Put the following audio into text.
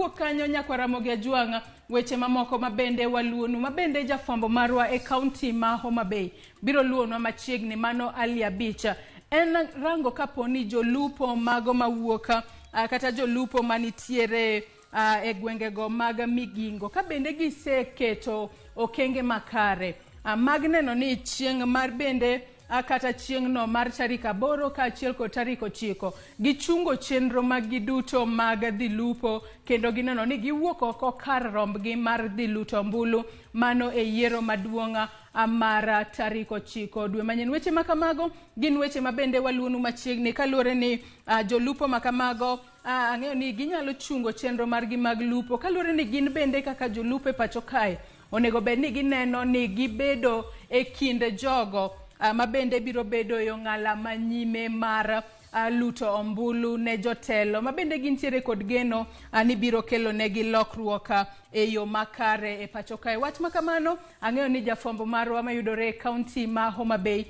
Kawuok kanyo nyakwa Ramogi Ajwang', weche mamoko mabende waluonu, mabende jafwambo marwa e kaunti ma Homa Bay biro luonwa machiegni mano Ali Abich, en rango kapo ni jolupo mago mawuok kata jolupo manitiere e gwengego mag Migingo ka bende giseketo okenge makare mag neno ni chieng' mar bende kata chieng'no mar tarik 8 kaachiel kod tarik 9 gichungo chenro maggi duto mag dhi lupo kendo gineno ni giwuok oko kar rombgi mar dhi luto ombulu mano e yiero maduong' mar tarik 9 dwe manyien. Weche ma kamago gin weche ma bende waluonu machiegni kaluwore ni jolupo ma kamago ang'eyo ni ginyalo chungo chenro margi mag lupo kaluwore ni gin bende kaka jolupo e pacho kae onego bed ni gineno ni gibedo e kind jogo ma bende biro bedo e ong'ala manyime mar luto ombulu ne jotelo ma bende gintiere kod geno ni biro kelo negi lokruok e yo makare e pacho kae. Wach ma kamano ang'eyo ni jafwambo marwa mayudore e kaunti ma Homa Bay.